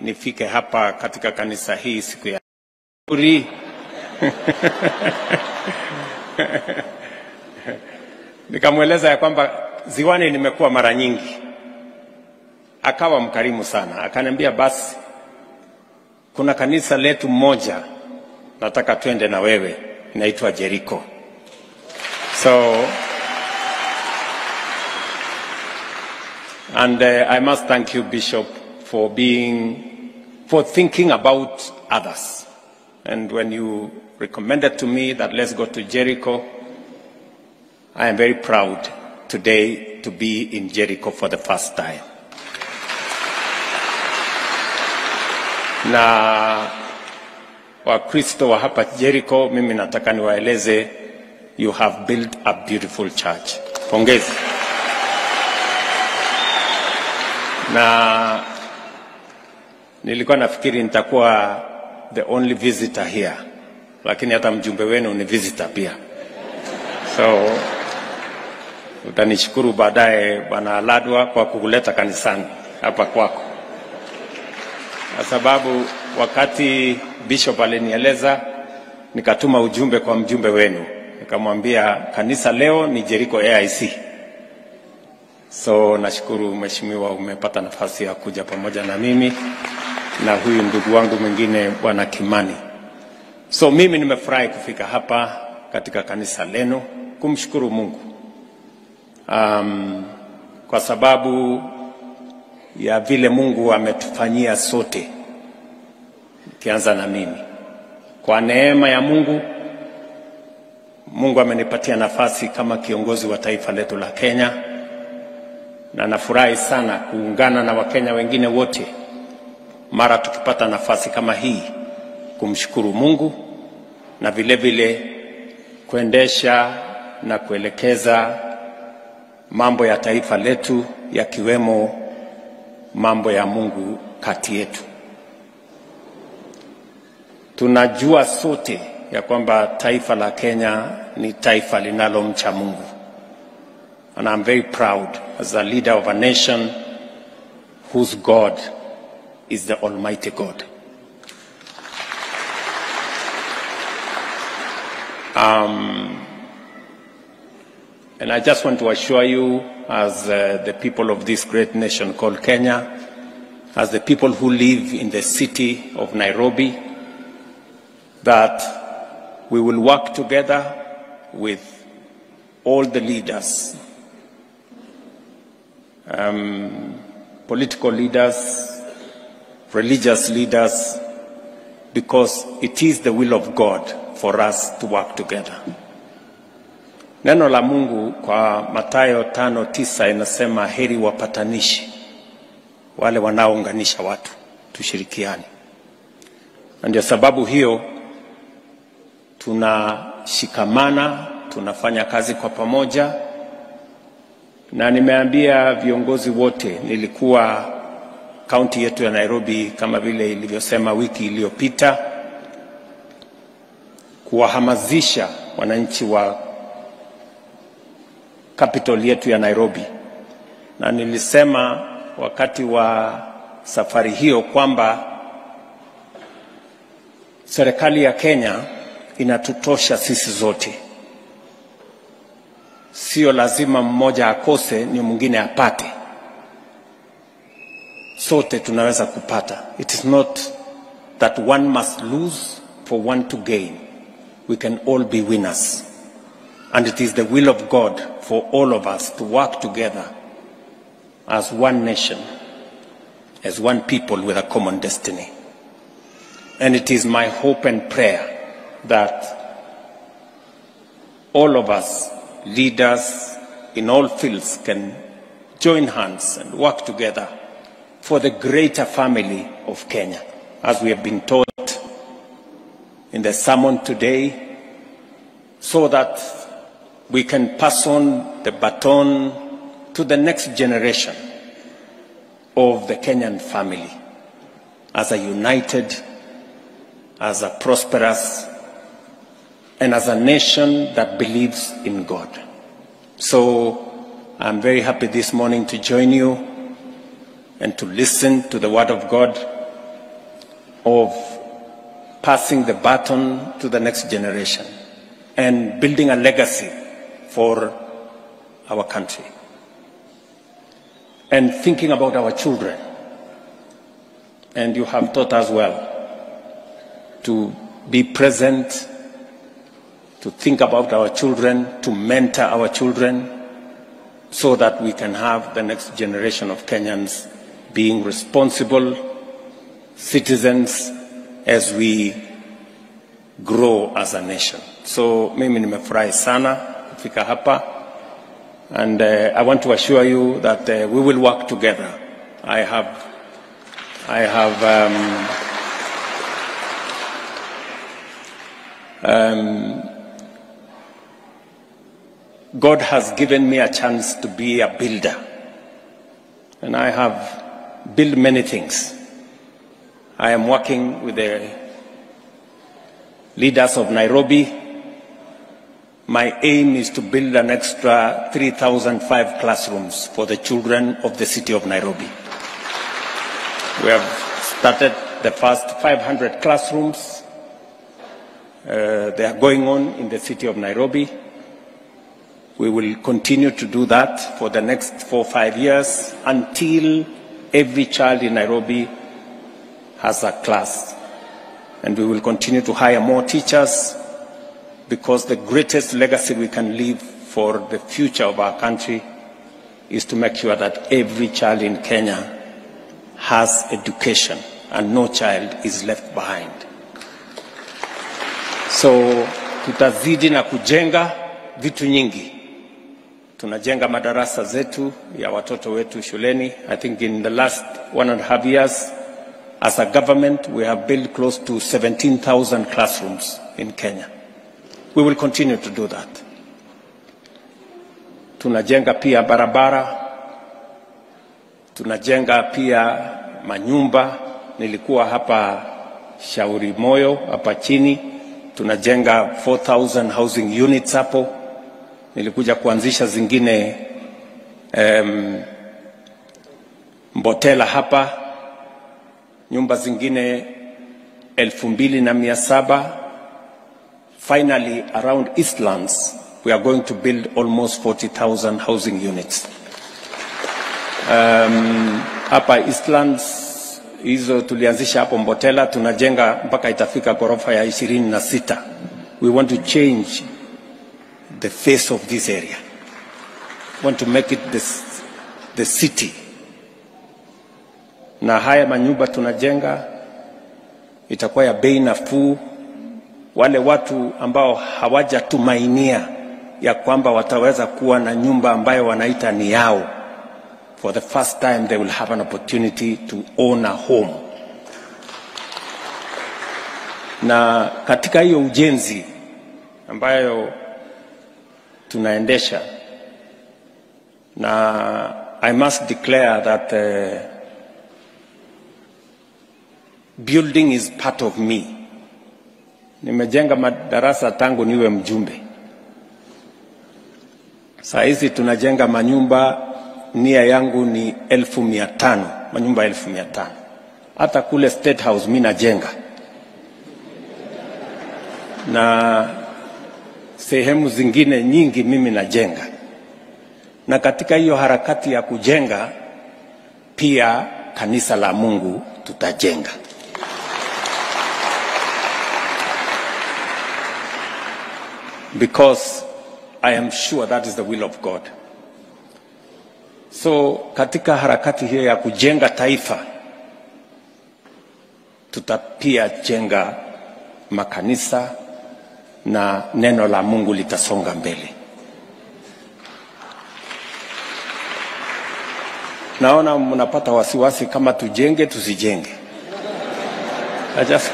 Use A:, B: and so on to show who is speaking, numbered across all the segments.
A: Nifike hapa katika kanisa hii siku ya uri. Nikamweleza ya kwamba Ziwani nimekuwa mara nyingi. Akawa mkarimu sana. Akaniambia basi kuna kanisa letu moja nataka twende na wewe, inaitwa Jericho. So and I must thank you, Bishop, for thinking about others. And when you recommended to me that let's go to Jericho, I am very proud today to be in Jericho for the first time. Na Wakristo wa hapa Jericho, mimi nataka niwaeleze, you have built a beautiful church. Pongezi. Na nilikuwa nafikiri nitakuwa the only visitor here, lakini hata mjumbe wenu ni visitor pia. So utanishukuru baadaye Bwana Aladwa kwa kukuleta kanisani hapa kwako. Kwa sababu wakati Bishop alinieleza, nikatuma ujumbe kwa mjumbe wenu, nikamwambia kanisa leo ni Jericho AIC. So nashukuru mheshimiwa, umepata nafasi ya kuja pamoja na mimi na huyu ndugu wangu mwingine Bwana Kimani. So mimi nimefurahi kufika hapa katika kanisa lenu kumshukuru Mungu. Kwa sababu ya vile Mungu ametufanyia sote, kianza na mimi. Kwa neema ya Mungu, Mungu amenipatia nafasi kama kiongozi wa taifa letu la Kenya, na nafurahi sana kuungana na Wakenya wengine wote mara tukipata nafasi kama hii kumshukuru Mungu na vile vile kuendesha na kuelekeza mambo ya taifa letu, yakiwemo mambo ya Mungu kati yetu. Tunajua sote ya kwamba taifa la Kenya ni taifa linalomcha Mungu. And I'm very proud as a leader of a nation whose God is the Almighty God. And I just want to assure you, as the people of this great nation called Kenya, as the people who live in the city of Nairobi, that we will work together with all the leaders, political leaders, religious leaders, because it is the will of God for us to work together. Neno la Mungu kwa Mathayo 5:9 inasema heri wapatanishi, wale wanaounganisha watu, tushirikiane. Na ndio sababu hiyo tunashikamana, tunafanya kazi kwa pamoja. Na nimeambia viongozi wote, nilikuwa kaunti yetu ya Nairobi kama vile ilivyosema wiki iliyopita, kuwahamasisha wananchi wa capital yetu ya Nairobi. Na nilisema wakati wa safari hiyo kwamba serikali ya Kenya inatutosha sisi zote. Sio lazima mmoja akose ni mwingine apate. Sote tunaweza kupata. It is not that one must lose for one to gain. We can all be winners. And it is the will of God for all of us to work together as one nation, as one people with a common destiny. And it is my hope and prayer that all of us, leaders in all fields, can join hands and work together for the greater family of Kenya, as we have been taught in the sermon today, so that we can pass on the baton to the next generation of the Kenyan family as a united, as a prosperous, and as a nation that believes in God. So I'm very happy this morning to join you and to listen to the word of God of passing the baton to the next generation and building a legacy for our country and thinking about our children. And you have taught us well to be present, to think about our children, to mentor our children, so that we can have the next generation of Kenyans being responsible citizens as we grow as a nation. So mimi nimefurahi sana kufika hapa, and I want to assure you that we will work together. I have God has given me a chance to be a builder, and I have built many things. I am working with the leaders of Nairobi. My aim is to build an extra 3,005 classrooms for the children of the city of Nairobi. We have started the first 500 classrooms. They are going on in the city of Nairobi. We will continue to do that for the next 4 or 5 years until every child in Nairobi has a class. And we will continue to hire more teachers, because the greatest legacy we can leave for the future of our country is to make sure that every child in Kenya has education and no child is left behind. So tutazidi na kujenga vitu nyingi. Tunajenga madarasa zetu ya watoto wetu shuleni. I think in the last 1.5 years, as a government, we have built close to 17,000 classrooms in Kenya. We will continue to do that. Tunajenga pia barabara, tunajenga pia manyumba. Nilikuwa hapa Shauri Moyo, hapa chini, tunajenga 4,000 housing units hapo. Nilikuja kuanzisha zingine Mbotela hapa, nyumba zingine 2,700. Finally, around Eastlands, we are going to build almost 40,000 housing units. Hapa Eastlands, hizo tulianzisha hapo Mbotela, tunajenga mpaka itafika ghorofa ya 26. We want to change the face of this area. We want to make it the city. Na haya manyumba tunajenga itakuwa ya bei nafuu. Wale watu ambao hawajatumainia ya kwamba wataweza kuwa na nyumba ambayo wanaita ni yao, for the first time they will have an opportunity to own a home. Na katika hiyo ujenzi ambayo tunaendesha, na I must declare that building is part of me. Nimejenga madarasa tangu niwe mjumbe. Saa hizi tunajenga manyumba, nia yangu ni 500,000, manyumba 500,000. Hata kule State House mimi najenga. Na sehemu zingine nyingi mimi najenga. Na katika hiyo harakati ya kujenga, pia kanisa la Mungu tutajenga. Because I am sure that is the will of God. So katika harakati hiyo ya kujenga taifa, tutapia jenga makanisa na neno la Mungu litasonga mbele. Naona mnapata wasiwasi kama tujenge tusijenge. I just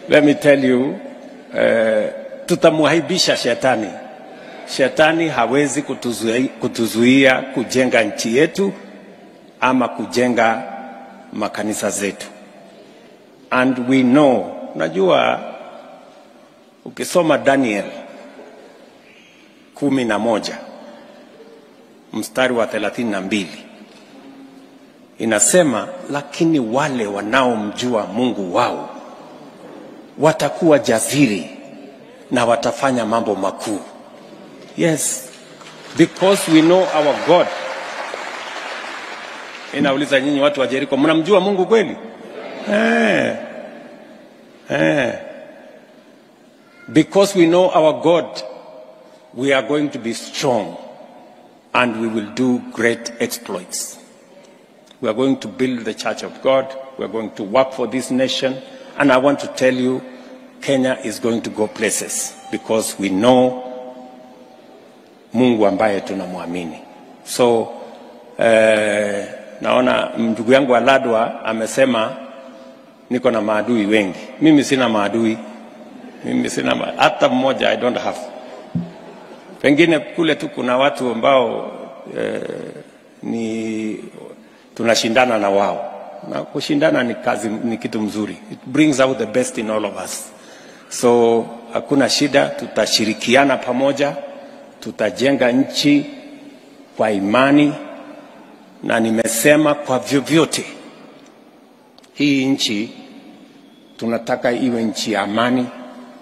A: let me tell you, tutamuaibisha shetani. Shetani hawezi kutuzuia kujenga nchi yetu ama kujenga makanisa zetu. And we know, unajua ukisoma Daniel 11 mstari wa 32, Inasema, lakini wale wanaomjua Mungu wao watakuwa jasiri na watafanya mambo makuu. Yes, because we know our God. Inauliza nyinyi watu wa Jericho, mnamjua Mungu kweli? Because we know our God, we are going to be strong and we will do great exploits. We are going to build the church of God. We are going to work for this nation. And I want to tell you, Kenya is going to go places because we know Mungu ambaye tunamwamini. So, naona ndugu yangu Aladwa amesema niko na maadui wengi. Mimi sina maadui. Mimi sina hata mmoja, I don't have. Pengine kule tu kuna watu ambao ni tunashindana na wao. Na kushindana ni kazi, ni kitu mzuri. It brings out the best in all of us. So hakuna shida, tutashirikiana pamoja, tutajenga nchi kwa imani, na nimesema kwa vyovyote hii nchi tunataka iwe nchi ya amani,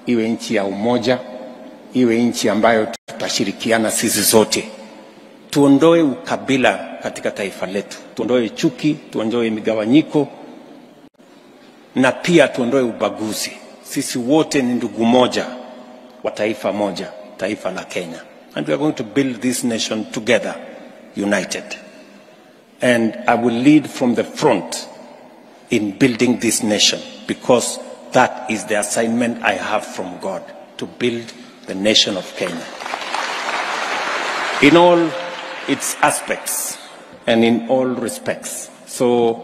A: iwe nchi ya umoja, iwe nchi ambayo tutashirikiana sisi zote. Tuondoe ukabila katika taifa letu, tuondoe chuki, tuondoe migawanyiko, na pia tuondoe ubaguzi. Sisi wote ni ndugu moja wa taifa moja, taifa la Kenya. And we are going to build this nation together, united. And I will lead from the front in building this nation, because that is the assignment I have from God, to build the nation of Kenya in all its aspects and in all respects. So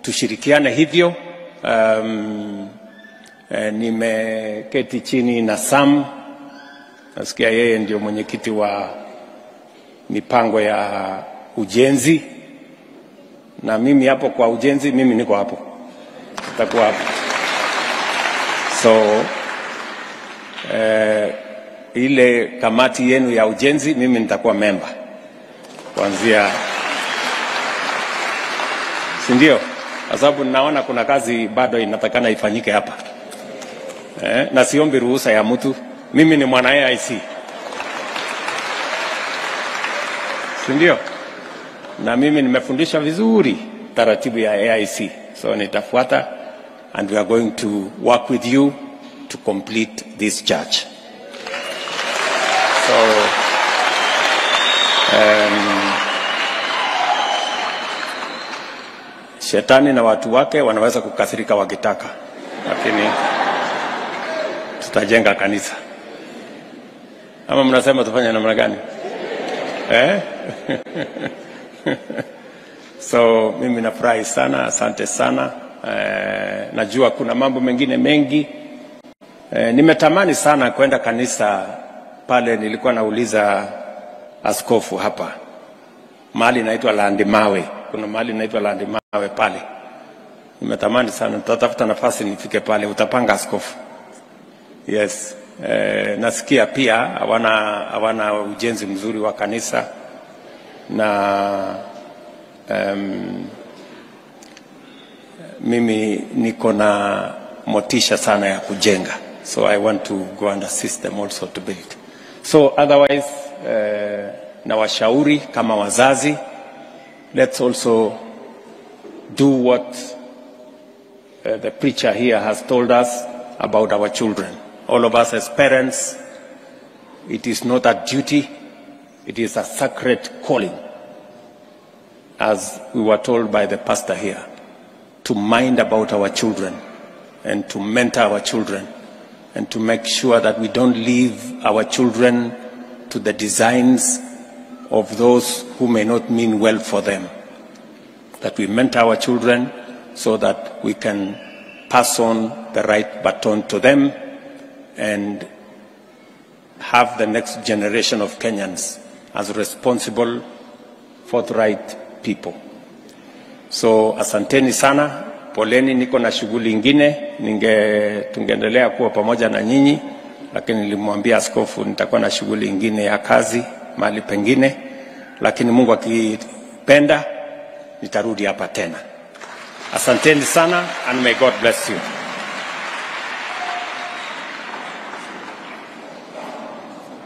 A: tushirikiane hivyo. Nimeketi chini na Sam, nasikia yeye ndio mwenyekiti wa mipango ya ujenzi, na mimi hapo kwa ujenzi, mimi niko hapo, nitakuwa hapo. So ile kamati yenu ya ujenzi, mimi nitakuwa member kuanzia, si ndio? Kwa sababu naona kuna kazi bado inatakana ifanyike hapa. Na siombi ruhusa ya mtu, mimi ni mwana AIC, si ndio? Na mimi nimefundisha vizuri taratibu ya AIC, so nitafuata, and we are going to work with you to complete this church. So shetani na watu wake wanaweza kukasirika wakitaka, lakini tutajenga kanisa. Ama mnasema tufanye namna gani? So mimi nafurahi sana, asante sana. Najua kuna mambo mengine mengi. Nimetamani sana kwenda kanisa pale, nilikuwa nauliza askofu hapa, mahali inaitwa Landimawe. Kuna mahali inaitwa Landimawe pale. Nimetamani sana, nitatafuta nafasi nifike pale. Utapanga askofu? Yes. Nasikia pia hawana ujenzi mzuri wa kanisa, na mimi niko na motisha sana ya kujenga. So I want to go and assist them also to build. So otherwise, na washauri kama wazazi, let's also do what the preacher here has told us about our children. All of us as parents, it is not a duty, it is a sacred calling, as we were told by the pastor here, to mind about our children and to mentor our children and to make sure that we don't leave our children to the designs of those who may not mean well for them. That we mentor our children so that we can pass on the right baton to them and have the next generation of Kenyans as responsible, forthright people. So asanteni sana, poleni, niko na shughuli ingine, tungeendelea kuwa pamoja na nyinyi, lakini nilimwambia askofu nitakuwa na shughuli ingine ya kazi mahali pengine, lakini Mungu akipenda nitarudi hapa tena. Asanteni sana and may God bless you.